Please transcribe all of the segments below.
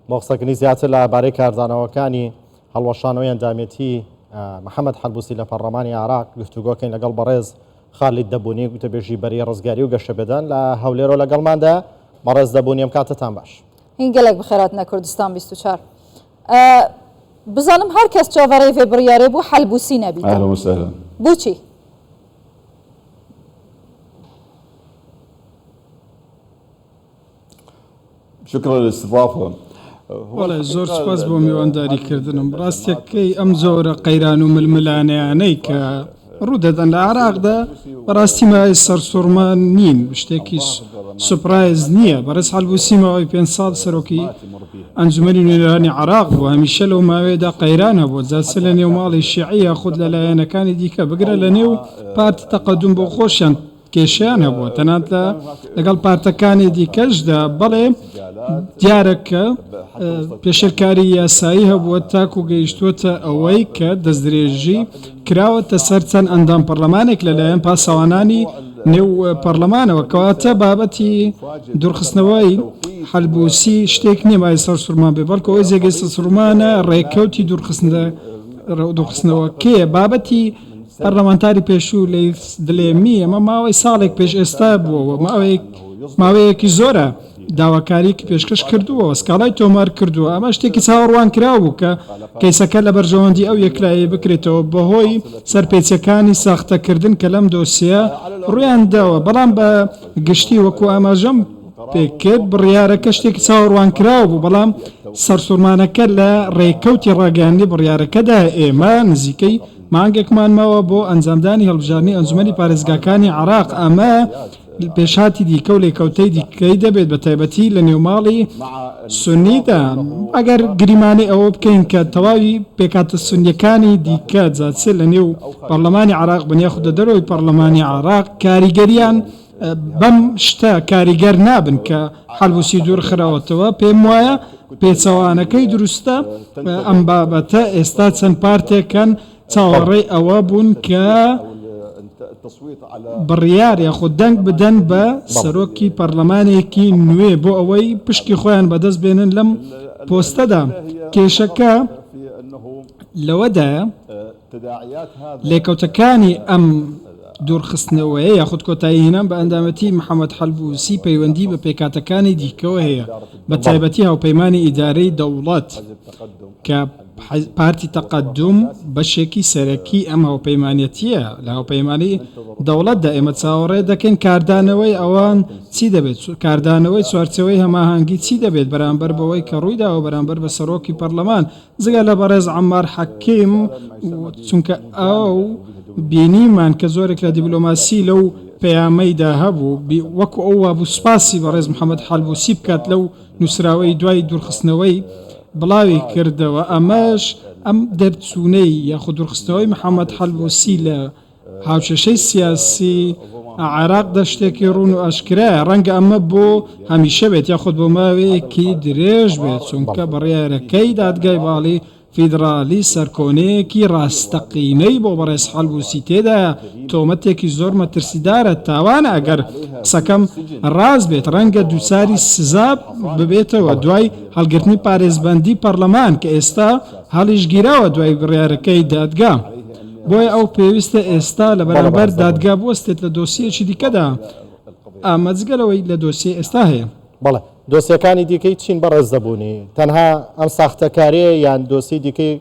بۆ قسەکردنی زیاتر لە بارەی کاردانەوەکانی هەڵوەشانەوەی ئەندامێتی محەممەد حەلبوسی لە پەرلەمانی عێراق گفتوگۆکەین لەگەڵ بەڕێز خالید دەبوونی گوتەبێژی بەرەی ڕزگاری و گەشەپێدان لە هەولێرەوە لەگەڵماندا. بەڕێز دەبوونی ئەم کاتەتان باش. هین گەلەک بخێراتنە کوردستان 24. بزانم هەر کەس چاڤەڕێی ڤێ بڕیارێ بوو حەلبوسی نەبیتە. اهلا وسهلا. بوچی؟ شکرا للاستضافە. بەڵێ زۆر سوپاس بۆ میوانداری کردنم. ڕاستیەکەی ئەم جۆرە قەیران و ململانێیانەی کە ڕوودەدەن لە عێراقدا بەڕاستی مایەی سەرسوڕمان نین، شتێکی سوپرایز نییە. بەڕێز حەلبوسی ماوەی پێنج ساڵ سەرۆکی ئەنجومەنی نوێنەرانی عێراق بوو، هەمیشە لەو ماوەیەدا قەیران هەبووە، جا چ لە نێو ماڵی شیعی یاخود لە لایەنەکانی دیکە، بگرە لە نێو پارتی تەقەدوم بۆ خۆشیان کێشەیان هەبووە تەنانەت لە لەگەڵ پارتەکانی دیکەشدا، بەڵێ دیارە کە پێشێلکاری یاسایی هەبووە تاکو گەیشتووەتە ئەوەی کە دەستدرێژی کراوەتە سەر چەند ئەندام پەرلەمانێک لەلایەن پاسەوانانی نێو پەرلەمانەوە، کەواتە بابەتی دوورخستنەوەی حەلبوسی شتێک نییە مایەی سەرسوڕمان بێ، بەڵکو ئەوەی جێگەی سەرسوڕمانە ڕێکەوتی دوورخستنەوەکەیە. بابەتی پەرلەمانتاری پێشوو لەیس دلێمی، ئەمە ماوەی ساڵێک پێش ئێستا بووە و ماوەیەکی زۆرە داواکارییەکی پێشکەش کردووە و سکاڵای تۆمار کردووە، ئەمە شتێکی چاوەڕوانکراو بوو کە کەیسەکە لە بەرژەوەندی ئەو یەکلایی بکرێتەوە بەهۆی سەرپێچیەکانی ساختەکردن کە لەم دۆسیە ڕوویان داوە، بەڵام بە گشتی وەکو ئاماژەم پێکرد بڕیارەکە شتێکی چاوەڕوانکراو بوو، بەڵام سەرسوڕمانەکە لە ڕێکەوتی ڕاگەیاندنی بڕیارەکەدایە، ئێمە نزیکەی مانگێکمان ماوە بۆ ئەنجامدانی هەڵبژاردنی ئەنجومەنی پارێزگاکانی عێراق، ئەمە پێشهاتی دیکە و لێکەوتەی دیکەی دەبێت بە تایبەتی لە نێوماڵی سوننیدا، ئەگەر گریمانەی ئەوە بکەین کە تەواوی پێکهاتە سوننیەکانی دیکە جا چ لە نێو پەرلەمانی عێراق بن یاخود لە دەرەوەی پەرلەمانی عێراق کاریگەریان بەم شتە کاریگەر نابن کە حەلبوسی دوور خراوەتەوە، پێم وایە پێچەوانەکەی دروستە، ئەم بابەتە ئێستا چەند پارتێک هەن چاوەڕێی ئەوە بوون کە بڕیار یاخود دەنگ بدەن بە سەرۆکی پەرلەمانێکی نوێ بۆ ئەوەی پشکی خۆیان بەدەست بێنن لەم پۆستەدا، کێشەکە لەوەدایە لێکەوتەکانی ئەم دوورخستنەوەیە یاخود کۆتاییهێنان بە ئەندامەتی محەمەد حەلبوسی پەیوەندی بە پێکهاتەکانی دیکەوە هەیە، بە تایبەتی هاوپەیمانی ئیدارەی دەوڵەت کە پارتی تەقەدوم بەشێکی سەرەکی ئەم هاوپەیمانێتییە. لە هاوپەیمانی دەوڵەتدا ئێمە چاوەڕێ دەکەین کاردانەوەی ئەوان چی دەبێت، کاردانەوەی چوارچێوەی هەماهەنگی چی دەبێت بەرامبەر بەوەی کە ڕوویداوە بەرامبەر بە سەرۆکی پەرلەمان، جگە لە بەڕێز عەمار حەکیم، چونکە ئەو بینیمان کە زۆرێک لە دیبلۆماسی لەو پەیامەیدا هەبوو، وەکو ئەو وابوو سوپاسی بەڕێز محەمەد حەلبوسی بکات لەو نووسراوەی دوای دوورخستنەوەی بڵاوی کردەوە، ئەمەش ئەم دەرچوونەی یاخود دوورخستنەوەی محەمەد حەلبوسی لە هاوکێشەی سیاسی عێراقدا شتێکی ڕوون و ئاشکرایە، ڕەنگە ئەمە بۆ هەمیشە بێت یاخود بۆ ماوەیەکی درێژ بێت، چونکە بڕیارەکەی دادگای باڵی فیدراڵی سەرکۆنەیەکی ڕاستەقینەی بۆ بەڕێز حەلبوسی تێدایە، تۆمەتێکی زۆر مەترسیدارە، تاوانە ئەگەر قسەکەم ڕاست بێت، ڕەنگە دووچاری سزا ببێتەوە دوای هەڵگرتنی پارێزبەندی پەڕلەمان کە ئێستا هەڵیشگیراوە دوای بڕیارەکەی دادگا. بۆیە ئەو پێویستە ئێستا لە بەرامبەر دادگا بوەستێت لە دۆسیەیەکی دیکەدا، ئەمە جگە لەوەی لە دۆسیەی ئێستا هەیە. بەڵێ دۆسیەکانی دیکەی چین بەڕێز دەبوونی تەنها ئەم ساختەکاریە یان دۆسیەی دیکەی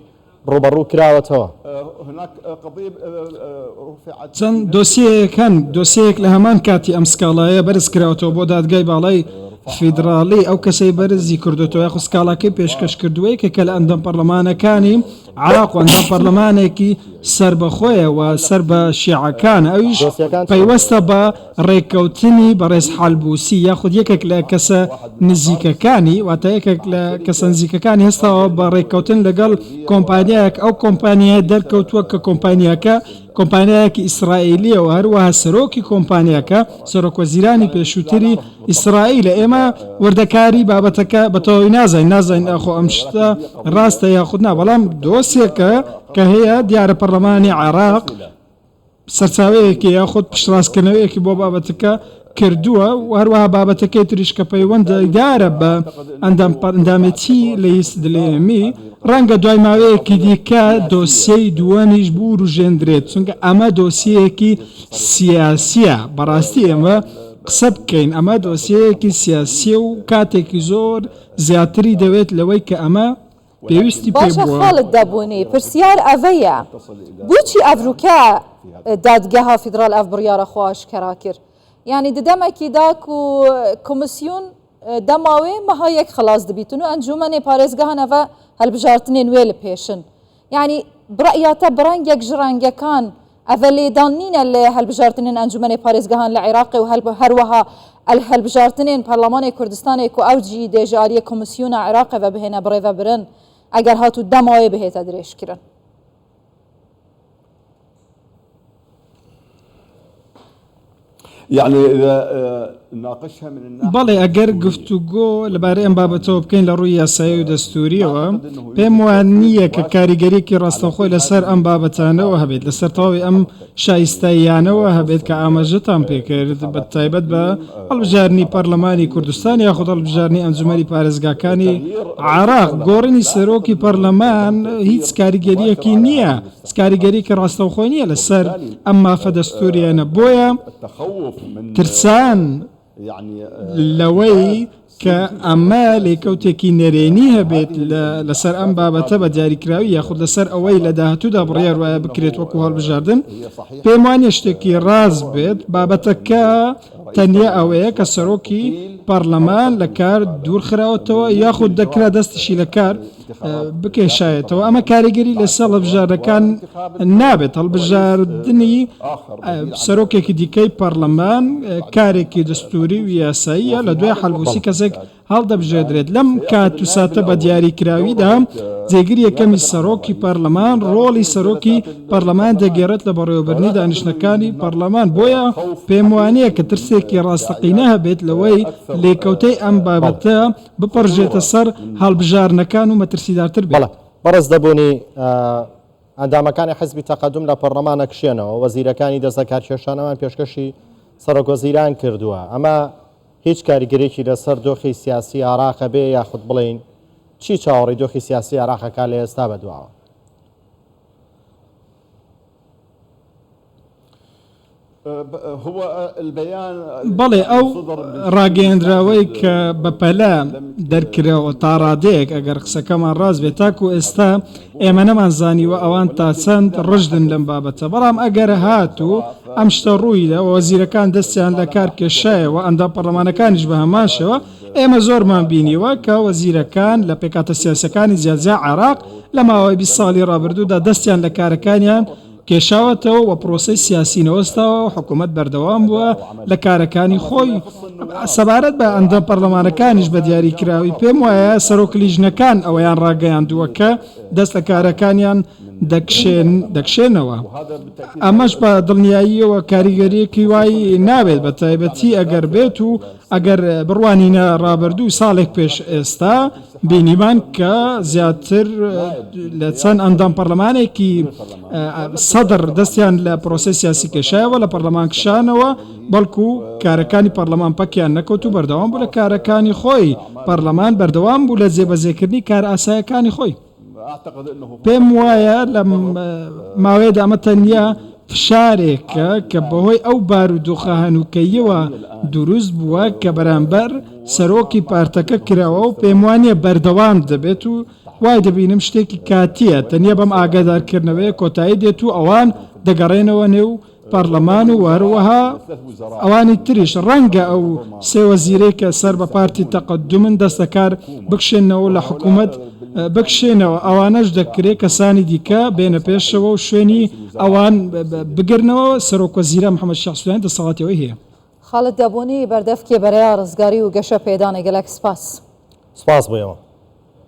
ڕووبەڕوو کراوەتەوە؟ چەند دۆسیەیەک هەن، دۆسیەیەک لە هەمان کاتی ئەم سکاڵایە بەرز کراوەتەوە بۆ دادگای باڵای فیدراڵی، ئەو کەسەی بەرزی کردۆتەوە یاخود سکاڵاکەی پێشکەش کردووە یەکێکە لە ئەندام پەڕلەمانەکانی عێراق و ئەندام پەرلەمانێکی سەربەخۆیە و سەر بە شیعەکانە، ئەویش پەیوەستە بە ڕێککەوتنی بەڕێز حەلبوسی یاخود یەکێک لە کەسە نزیکەکانی، واتە یەکێک لە کەسە نزیکەکانی هەستاوە بە ڕێککەوتن لەگەڵ کۆمپانیایەک، ئەو کۆمپانیایە دەرکەوتووە کە کۆمپانیاکە کۆمپانیایەکی ئیسرائیلییە و هەروەها سەرۆکی کۆمپانیاکە سەرۆکوەزیرانی پێشووتری ئیسرائیلە. ئێمە وردەکاری بابەتەکە بە تەواوی نازانین، نازانین ئاخۆ ئەم شتە ڕاستە یاخود نا، بەڵام دۆسیەکە کە هەیە دیارە پەرلەمانی عێراق. سەرچاوەیەکی یاخود پشتڕاستکردنەوەیەکی بۆ بابەتەکە کردووە و هەروەها بابەتەکەی تریش کە پەیوەندیدارە بە ئەندام ئەندامێتی لیست دلێمی ڕەنگە دوای ماوەیەکی دیکە دۆسیەی دووەمیش بوروژێندرێت چونکە ئەمە دۆسیەیەکی سیاسیە بەڕاستی ئێمە قسە بکەین ئەمە دۆسیەیەکی سیاسیە و کاتێکی زۆر زیاتری دەوێت لەوەی کە ئەمە پێویستی پێ باشە بووە. خاڵت دەبوونی پرسیار ئەڤەیە بوچی ئەڤروکە دادگەها فیدرال ئەڤ بڕیارە خۆ ئاشکەرا کرد یانی ددەمەکی دا کو کۆمسیون دەماوێ مەها یەک خلاس دبیتن و ئەنجومەنێ پارێزگەهان ئەڤە هەلبژارتنێن وێ لپێشن یانی بڕەیاتە بڕەنگێک ژ ڕەنگەکان ئەڤە لێدان نینە لە هەلبژارتنێن ئەنجومەنێ پارێزگەهان لە عێراقێ و هەروەها ئەل هەلبژارتنێن پەرلەمانێ کوردستانێ کو ئەو جی دێ ژ ئالیێ کۆمسیونا عێراقێ ڤە بهێنە بڕێڤە برن ئەگەر هاتوو دەماوێ بهێتە درێژ کرن. بەڵێ ئەگەر گفتوگۆ لەبارەی ئەم بابەتەوە بکەین لە ڕووی یاسایی و دەستووریەوە، پێم وا نییە کە کاریگەرییەکی ڕاستەوخۆی لەسەر ئەم بابەتانەوە هەبێت، لەسەر تەواوی ئەم شایستەییانەوە هەبێت کە ئاماژەتان پێکرد، بە تایبەت بە هەڵبژاردنی پەرلەمانی کوردستان یاخود هەڵبژاردنی ئەنجومەنی پارێزگاکانی عێراق. گۆڕینی سەرۆکی پەرلەمان هیچ کاریگەرییەکی نییە. هیچ کاریگەریەکی ڕاستەوخۆی نییە لەسەر ئەم مافە دەستوریانە، بۆیە ترسان لەوەی کە ئەمە لێکەوتێکی نەرێنی هەبێت لەسەر ئەم بابەتە بە دیاریکراوی یاخود لەسەر ئەوەی لە داهاتوودا بڕیار وایە بکرێت وەکو هەڵبژاردن، پێم وانیە شتێکی ڕاست بێت، بابەتەکە تەنیا ئەوەیە کە سەرۆکی پەڕلەمان لە کار دوورخراوەتەوە یاخود دەکرا دەستیشی لە کار بکێشایەتەوە، ئەمە کاریگەری لەسەر هەڵبژاردنەکان نابێت، هەڵبژاردنی سەرۆکێکی دیکەی پەڕلەمان کارێکی دەستووری و یاساییە، لە دوای حەلبوسی کەسێک هەڵدەبژێردرێت. لەم کات و ساتە بە دیاریکراویدا جێگری یەکەمی سەرۆکی پەرلەمان ڕۆڵی سەرۆکی پەرلەمان دەگێڕێت لە بەڕێوەبردنی دانیشتنەکانی پەرلەمان، بۆیە پێموانییە کە ترسێکی ڕاستەقینە هەبێت لەوەی لێکەوتەی ئەم بابەتە بپەرژێتە سەر هەڵبژاردنەکان و مەترسیدارتر بێت. بەڵێ بەڕێز دەبوونی ئەندامەکانی حزبی تەقەدوم لە پەرلەمان ئەکشێنەوە، وەزیرەکانی دەستلەکارکێشانەوەیان پێشکەشی سەرۆکوەزیران کردووە، ئەمە هیچ کاریگەریەکی لەسەر دۆخی سیاسی عێراق هەبێ یاخود بڵێین چی چاوەڕێی دۆخی سیاسی عێراق ئەکات لە ئێستا بەدواوە؟ بەڵێ ئەو ڕاگەیەنراوەی کە بەپەلە دەرکراوە تاڕادەیەک ئەگەر قسەکەمان ڕاست بێت تاکو ئێستا ئێمە نەمانزانیوە ئەوان تا چەند ڕژدن لەم بابەتە، بەڵام ئەگەر هاتوو ئەم شتە ڕوویدا و وەزیرەکان دەستیان لە کار کێشایەوە، ئەندام پەڕلەمانەکانیش بە هەمان شێوە، ئێمە زۆرمان بینیوە کە وەزیرەکان لە پێکهاتە سیاسیەکانی جیاجیا عێراق لە ماوەی 20 ساڵی ڕابردوودا دەستیان لە کارەکانیان کێشاوەتەوە و پرۆسەی سیاسی نەوەستاوە و حکوومەت بەردەوام بووە لە کارەکانی خۆی. سەبارەت بە ئەندام پەرلەمانەکانیش بە دیاریکراوی پێم وایە سەرۆک لیژنەکان ئەوەیان ڕاگەیاندووە کە دەست لە کارەکانیان دەکشێنەوە. ئەمەش بە دڵنیاییەوە کاریگەرییەکی وای نابێت بە تایبەتی ئەگەر بێت و ئەگەر بڕوانینە ڕابردوو ساڵێک پێش ئێستا بینیمان کە زیاتر لە چەند ئەندام پەرلەمانێکی سەدر دەستیان لە پرۆسەی سیاسی کێشایەوە لە پەرلەمان کشانەوە بەڵکو کارەکانی پەرلەمان پەکیان نەکەوت و بەردەوام بوو لە کارەکانی خۆی پەرلەمان بەردەوام بوو لە جێبەجێکردنی کارە ئاسایەکانی خۆی. پێم وایە لەم ماوەیەدا ئەمە تەنیا فشارێکە کە بەهۆی ئەو بارودۆخە هەنووکەییەوە دروست بووە کە بەرامبەر سەرۆکی پارتەکە کراوە و پێموانییە بەردەوام دەبێت و وای دەبینم شتێکی کاتییە تەنیا بەم ئاگادارکردنەوەیە کۆتایی دێت و ئەوان دەگەڕێنەوە نێو پەرلەمان و هەروەها ئەوانی تریش، ڕەنگە ئەو سێ وەزیرەی کە سەر بە پارتی تەقەدومن دەست لەکار بکشێنەوە و لە حکومەت بکشێنەوە، ئەوانەش دەکرێ کەسانی دیکە بێنە پێشەوە و شوێنی ئەوان بگرنەوە، سەرۆکوەزیران محەمەد شیاع سودانی دەسەڵاتی ئەوەی هەیە. خالد دەبوونی بەردەفکێ بەرەیا ڕزگاری و گەشە پێدانێ گەلەک سپاس. سپاس بۆ ئێوە.